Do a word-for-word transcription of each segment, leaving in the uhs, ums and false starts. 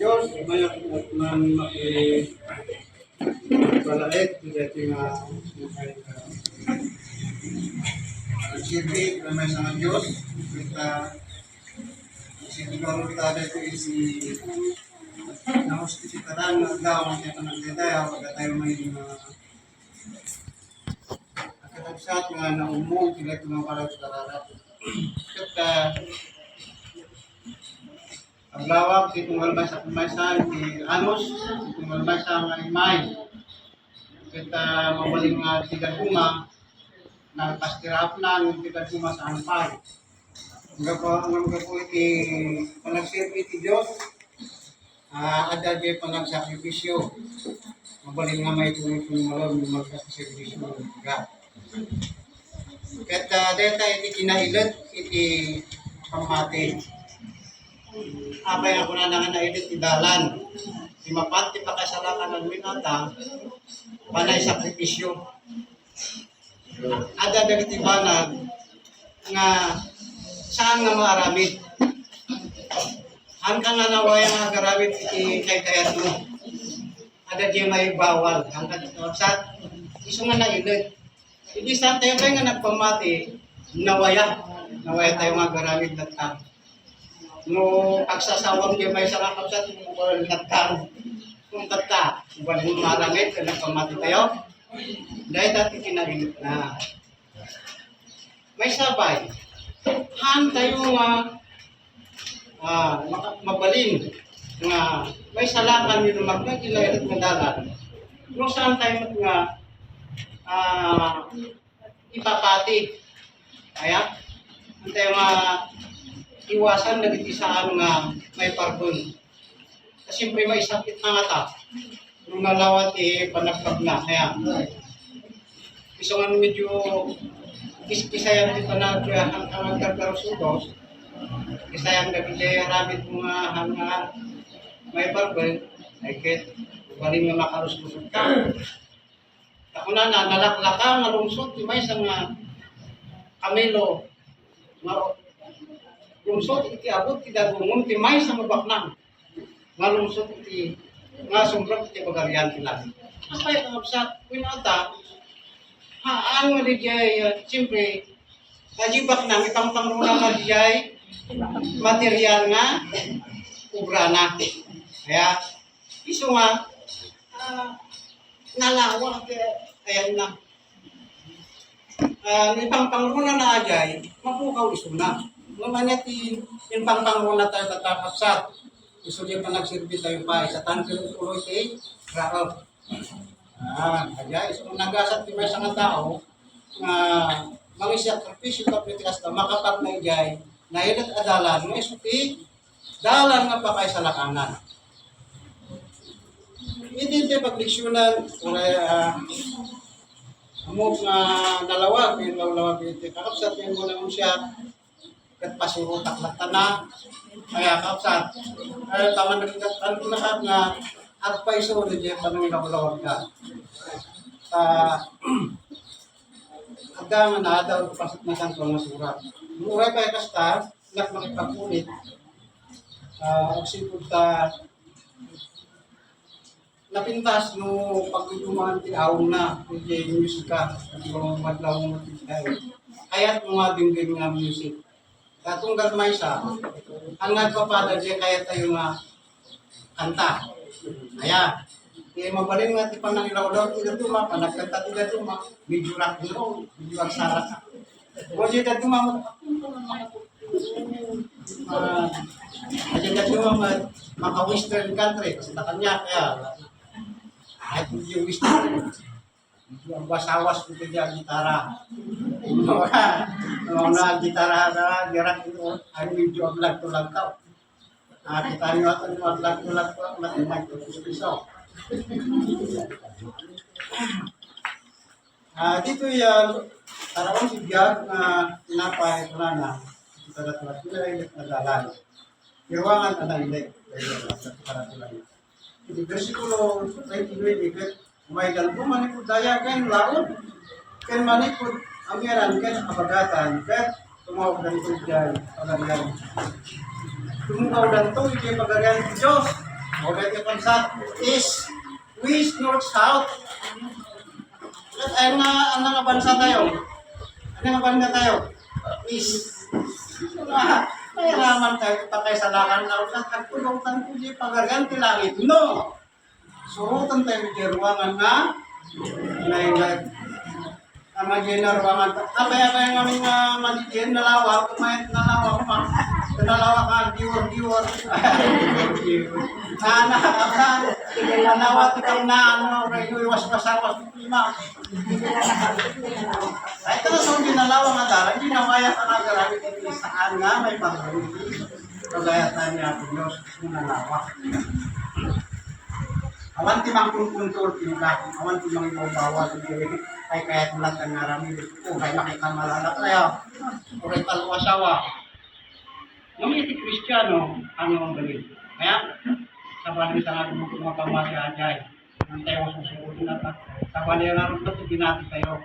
Dios, mayat man makipalaet dagiti nga, ah, sirbi, maysa nga Dios, kita, siguro ta dito isi, na hospital nga daw, ang kita nagdadayaw, wala tayo may mga Kakabsat nga naumog, sila ti mga kararag-kararag. Ket, ah, aglawag ti tunggal maysa, maysa ti anus, ti tunggal maysa nga immay. Ket, ah, mabalin nga ti dadduma, nagpastiraapna, ngem ti dadduma saan pay. Ngem gapu, ngem gapu iti panagserbi ti Dios, ah, adda diay panagsakripisio. Mabalin nga maiturong ti malem nga magsakripisio nga. Ket, ah, dayta iti kinailet iti pammati. Apay nga kunana nga nailet ti dalan? Ti mapan ti pakasalakan wenno ata, panay sakripisio. Adda dagiti banag nga saan nga maaramid. Haanka nga nawaya nga agaramid iti kaykayatmo. Adda diay maibawal. Haanka, sa isu nga nailet. Idi saan tayo pay nga nagpamati, nawaya. Nawaya tayo nga agaramid latta. No agsasawam diay maysa nga kabsat, mo latta. Kung tatta, wala mo maaramid, kung nagpamati tayo. Dayta ti kinailet na. Maysa pay, haan tayo nga, ah, maka-, mabalin nga maisalakan wenno magdagiti nailet nga dalan. No saan tayo met nga, ah, ipapati. Aya, haan tayo nga iwasan dagiti saan nga maiparbeng. Ta siempre, maisakit nga ta. No nalawa ti panagpagna, kaya isu nga medyo kis-, kisayam ti panag-, panagkarkarusudos, kisayam dagiti aramid mo nga, nga maibarbeng, ay ket, mabalin nga makaruskusot ka. Ta kunana, nalaklaka nga lungsot ti maysa nga kamelo, nga lungsot iti abut ti dagu, ngem ti maysa nga baknang nga lungsot iti, nga sumrek iti pagarian ti langit. Apay, kakabsat, wenno ata, haan nga diay, ah, siyempre, ta diay baknang, ipangpangruna nga diay material nga obrana. Kaya, isu nga, ah, nalawa, kaya, ayan na. Ah, ipangpangruna na ajay, mapukaw isuna. Ngem ania ti impangpangruna tayo, kakabsat? Isu diay panagserbi tayo pay, sa tanto ulo iti raep. Ah, ajay, isu nagasat ti maysa nga tao, nga mangisakripisio tapno iti kasta, makapagna idiay nailet a dalan, nga isu ti dalan nga pakaisalakanan. Iti, iti pagleksyonan, uray, ah, ammok nga nalawag, yung lawlawag iti kakabsat, yung muna mo siya, ket pasurotak latta na, kaya kakabsat, kaya taman nagkakal ko na nga, agpaiso, di panang lawlawag ka. Sa, adda nga naadaw, pasok na sa nga surat. Uray pa kasta, nak makipagkulit. Ah, agsipud ta napintas no pagdudumaan ti awna, iti musika, iti madlaw mo ti ay. Kayat mo nga dingding nga music. Katunggal maysa, ang nagpapada di kayat tayo nga kanta. Aya, ti mabalin nga ti panangilawlaw ti dadduma, panagkanta ti dadduma, medyo rock and roll, medyo agsarak. Mo di dadduma, ah, di dadduma, ma-, maka-western country, kasi na kanya, kaya, ay, yung western. Medyo ang wasawas ko kaya gitara. Mga, mga gitara na, di rock and roll, ay, medyo ang lagto-lagto. Ah, kita niyo ato yung maglag-, maglag-, maglag-, maglag-, piso. Ah, dito yan, taraon si Biag na tinapay, wala na. Kita na tulas nila, ilik na dalan. Iruangan na na ilik. Kaya, para sila. Iti bersikulo twenty-nine, ket may galbong manipud daya ken laod, ken manipud amianan ken abagatan, ket tumawagdanto idiay pagarian. Tumawagdanto idiay pagarian ti Dios. Already pansat is west, north, south. Ay, nga, ano nga bansa tayo? Ano nga bansa tayo? Is. Ah, kaya naman tayo, pakay sa lakang na, at tulong tayo, di pagarian ti langit. No! Surutan tayo di ruangan na, na, na, Ang madiay na ruangan. Abay, abay, nga nga madiay, nalawa, kumain, nalawa, kuma-, nalawa ka, viewer, viewer. Nana, nalawa, tikang na, ano, rayo, iwas, iwas, iwas, lima. Ay, ito na sa ginalawa nga dara, hindi na maya ka nagarabi kung saan nga may pagkakas. Kagaya tayo niya, Diyos, nalawa. Awan ti mangkunkuntor ti ugali, awan ti mangibabawa ti kayat mo latta nga aramid. Uray makikamalala tayo. Uray talwa asawa. Ngem iti Kristiano, ano ang bali? Kaya, sabali sa nga dumutong nga pamati ajay. Ang tayo susunod na ta. Sabali nga rin ito, binati tayo.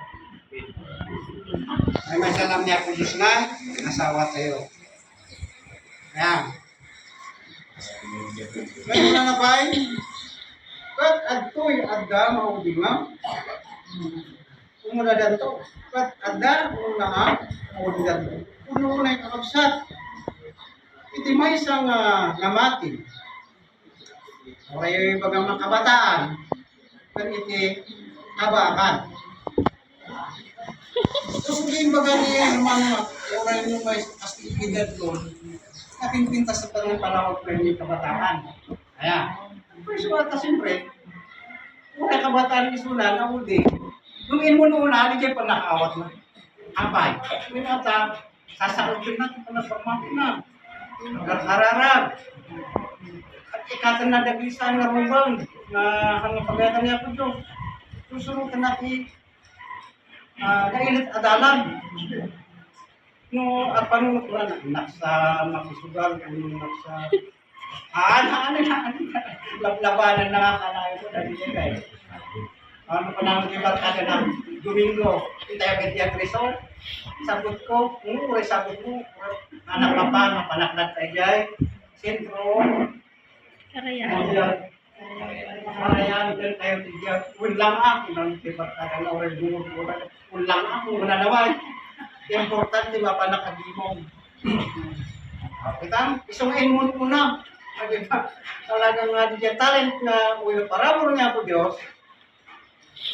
Ay, may salam niya po, Diyos na, asawa tayo. Ayan. Kaya na na ba? Ket adtoy adda maudingan. Umuna danto. Ket adda umuna nga maudingan. Puno na yung kakabsat. Iti maysa nga namati. Uray baga nga kabataan, ken iti kabakan. Tapos iti baga ni Hermano, uray no may kas edad ko, napinpintas sa tanang panahon ko ni kabataan. Ayan. Pero sa bata, siyempre, uray kabataan isuna, na udi. Nung inmununa, di kayo pa nakaawat na. Apay, minata, Sasaoten na ti panagpamati na. Agar-ararag. At ikatan na dagiti saan nga rumbeng nga pagayatan ni Apo Dios. Susuroten na ti, ah, nailit a dalan. No, agpanunot ko na, naksa makisugal, ano, naksa Haan, haan, haan. Lablabanan na nga kanayon ko, dagiti kay. Ano pa naman ti barkada na Domingo? Kita yung kay Tiang Rizal. Sagot ko, "Oo, uray sagot mo. Anak, papa, mapanaknad tayo jay. Sentro." Karayan. Karayan, tayo ti Diyan. Ulang ako, nang ti barkada na uray bungo, uray. Ulang ako, wala na, way. Importante, mapanak a gimong. Kita, isu nga inmununa. Talaga nga, di talent nga, uy, parabur nga po Diyos,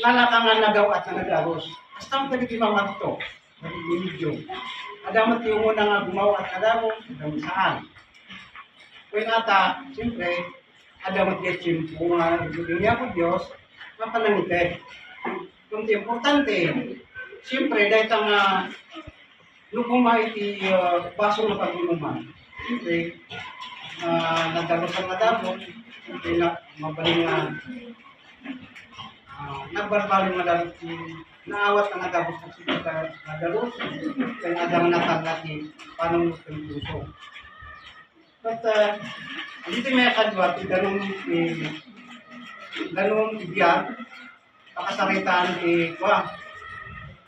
nalaka nga nagaw at nga nagaros. Hasta mo tayo di mamadto, nagigimidyo. Ada mo ti umuna nga gumaw at nagaros, ada mo saan. Kung ata, siyempre, ada mo ti tiyempo nga, nga po Diyos, mapanangited. Kung ti importante, siyempre, dahil nga, Nupuma iti, ah, baso nga pag-inuman. Siyempre, ah, nadarusan nga damo. Siyempre, na, mabalin nga, ah, nagbalbalin nga damo ti naawat nga damo sa sika nga darus. Kaya nga damo natanggal ti panunod ng puso. But, ah, dito may kadwa, ti danum, eh, danum ibiyag, pakasaritaan ti, kua,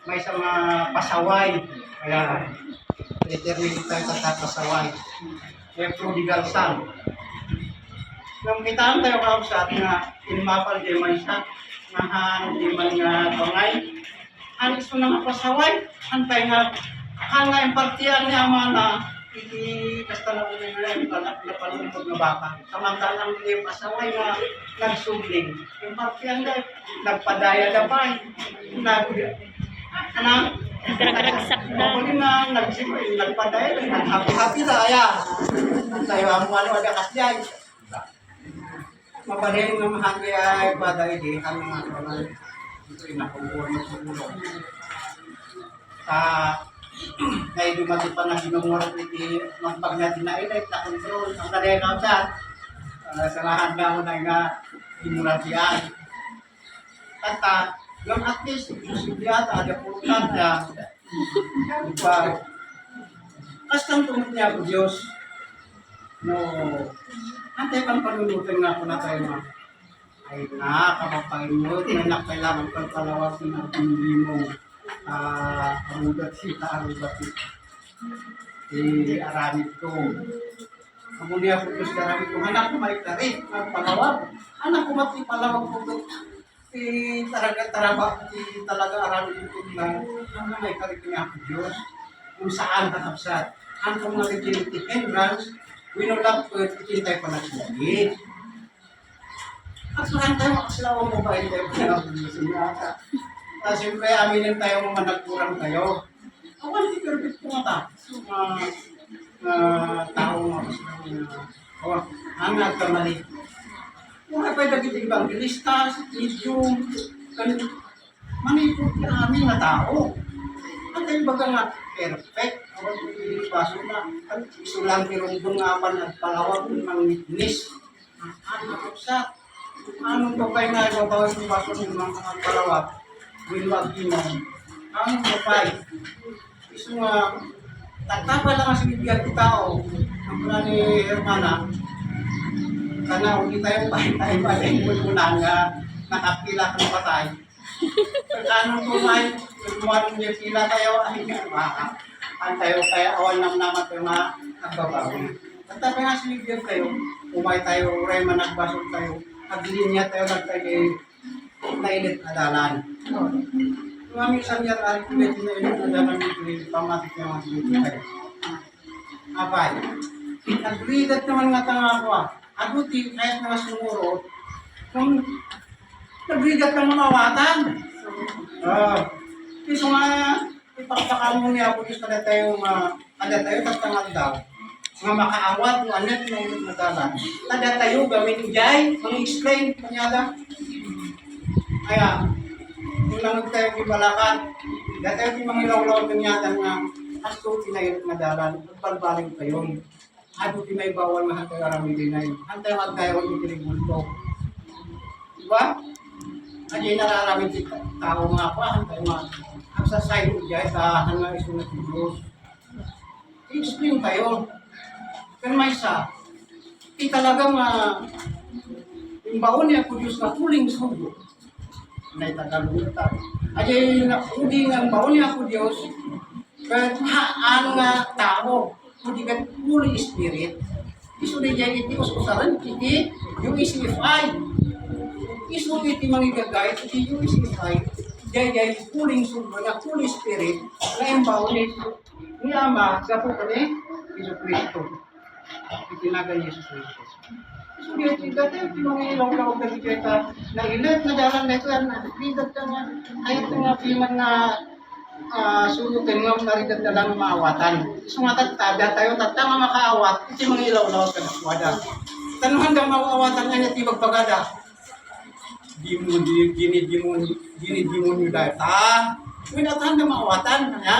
maysa nga pasaway. Kaya, determine tayo sa pasaway. Kaya prodigal son. Nung kitaan tayo kausap nga, inmapal di maysa, nga han, di man nga bangay, Ang isu na nga pasaway, antay nga, ang nga impartian ni Ama na, iti kasta na ulit nga, napan-, napanungkot nga baka. Samantalang iti pasaway nga nagsubling, impartian da, nagpadaya da pa, nag-, ano? Nagragragsak da. Ako din nga, nag-, nagpadaya, naghappy-happy da, aya. Tayo, ang ano, ada kasjay. Mabalin nga mahati ay pada idi, ang mga kanan, ito yung nakukuha mo sa ulo. Sa, kaya dumati pa na ginungurot iti, magpagnatin na ilay, na control. Ang kadena sa, ah, sa lahat na mo na nga, inuratian. Tata, yung at least, posible ata, ada po ka na, di ba? Kastan tumit niya ako, Diyos. No, antay pang panunutan nga ako na tayo, ma. Ay, na, kapag panunutan, may nakailangan pang palawag ng pamilya mo. Ah, arugat si, arugat si. Eh, aramid ko. Amo ni Apo Dios ti aramidko, anak, maikari, nagpalawag. Anak, kumat ti palawag ko, ti talaga, taraba, ti talaga aramid ko lang, ang maikari ni Apo Dios. Kung saan kakabsat, ang kung nga ti hindrance, wenno lapet, iti intay panagsugi. At saan tayo makaslaw ang babae tayo, kaya ang gusto niya ata. Tapos siyempre, aminin tayo, managkurang tayo. Awan ti perfect ko nga ta. Nga, nga tao nga gusto niya. Awan, ang nagkamali. Kung ay pwede dagiti evangelista, medium, kan-, manipod ti amin nga tao. At ay baga nga perfect. Awan ti baso na, kan-, isu lang ti rumbeng nga apan nagpalawag, mangitnis. Ano, sa, ano to kay na ibabaw yung baso ng mga kalawat? Will mag inom. Ano to kay? Isu nga, tatapa lang ang sinibiyag ti tao. Ang pala ni Hermana, sana hindi tayo pa, tayo pa, tayo pa, nga nakapila kang patay. Ano to, Nay? Kung ano niya pila tayo, ay, baka. Ang tayo kaya awan lang naman tayo nga nagbabawi. At tayo nga sinigyan tayo, umay tayo, uray man nagbasol tayo, naglinya tayo, nagtayo, nailit na dalan. Kung ano yung sanyal, ari ko medyo nailit na dalan, ito yung pamatik niya, mga sinigyan tayo. Apay, nagrigat naman nga tanga ako, ah. Adu ti, kahit nga sumuro, kung nagrigat ka nga mawatan. Ah, isu nga, ipakpakamo ni Apo Dios kadatayo nga, kadatayo tattangad daw. Nga makaawat nga anak nga inut nga dalan. Kadatayo, gamin ijay, mang-explain, kanyada. Kaya, kung nangag tayo di balakat, datayo di mangilawlaw kanyada nga, asto, tinayo nga dalan, balbaling kayo. Adu ti maibawal nga hantay aramidinay. Hantay nga agdayaway iti tribunto. Diba? Adi nararamid ti ta-, tao nga pa, hantay nga agsasayo diay, ta hanga isu nga ti Dios. I-explain tayo. Pero maysa, ti talaga nga imbaon ni Apo Dios nga puleng sugo. Nay Tagalog ta. Adi nga pudi nga imbaon ni Apo Dios, ket haan nga tao. Pudi ket Holy Spirit, isu daydiay iti us-usaren iti U E C F I. Isu iti mangigagayat iti U E C F I, daydiay puleng sugo nga Holy Spirit nga imbaon ni, ni Ama gapu ken ni Jesu-Cristo. Iti nagan ni Jesu-Cristo. Isu daydiay, daydiay iti mangilawlaw daydiay ta nailet nga dalan daytoy, a, nailet nga, ay, ito nga piman nga ah, suroten nga narigat na lang maawatan. Isu nga tatta, datayo tatta nga makaawat, iti mangilawlaw kadakuada. Tano handa maawatan nga ti bagbaga da. Dimo, di, dini, dimo, dini, demonyo data. Wen, at handa maawatan, ha?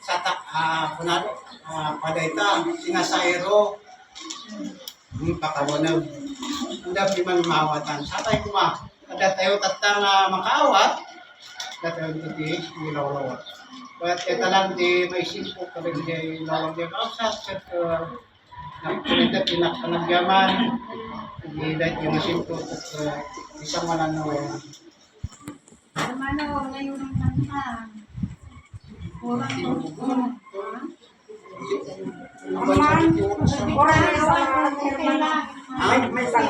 Sa ta-, ah, kunado, ah, padayta, sinasairo. Hmm, pakawanag. Anda piman maawatan. Sapay kuma, adda tayo tatta nga makaawat, adda tayo ti ilawlawat. Kaya tayo talang di maisimpo, kada di ilawlawat di makaawat, sa, sa, nagpunita, pinakpanagyaman, di dahil yung masimpo, sa, isang mananaw. Hermano, ngayon ang kanta. Kurang, kurang. Kurang, kurang. Ay, may isa.